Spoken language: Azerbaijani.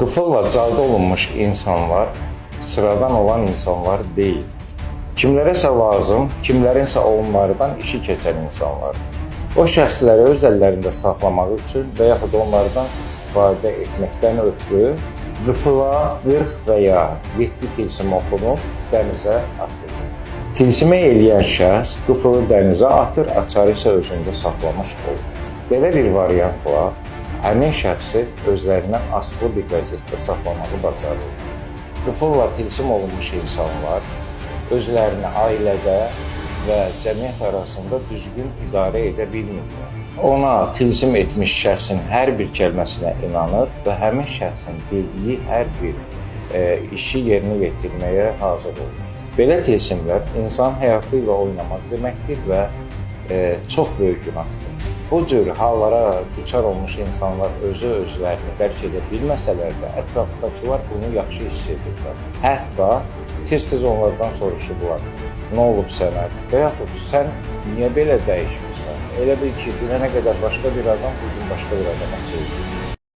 Qıfılla cadu olunmuş insanlar sıradan olan insanlar deyil. Kimlərəsə lazım, kimlərinsə onlardan işi keçən insanlardır. O şəxsləri öz əllərində saxlamaq üçün və yaxud onlardan istifadə etməkdən ötürü qıfıla 40 və ya 7 tilsim oxunub dənizə atılır. Tilsimə eləyən şəxs qıfılı dənizə atır, açarı isə özündə saxlamış olur. Belə bir variantla həmin şəxsi özlərindən asılı bir vəziyyətdə saxlamağı bacarırlar. Qıfılla tilsim olunmuş insanlar özlərini ailədə və cəmiyyət arasında düzgün idarə edə bilmirlər. Ona tilsim etmiş şəxsin hər bir kəlməsinə inanır və həmin şəxsin dediyi hər bir işi yerinə yetirməyə hazır olur. Belə tilsimlər insan həyatı ilə oynamaq deməkdir və çox böyük günahdır. Bu cür hallara düçar olmuş insanlar özü özlərini dərk edə bilməsələr də ətrafdakılar bunu yaxşı hiss edirlər. Hətta tez-tez onlardan soruşurlar, nə olub sənə və yaxud sən niyə belə dəyişmirsən? Elə bil ki, dünənə qədər başqa bir adam, bugün başqa bir adama çevrilir.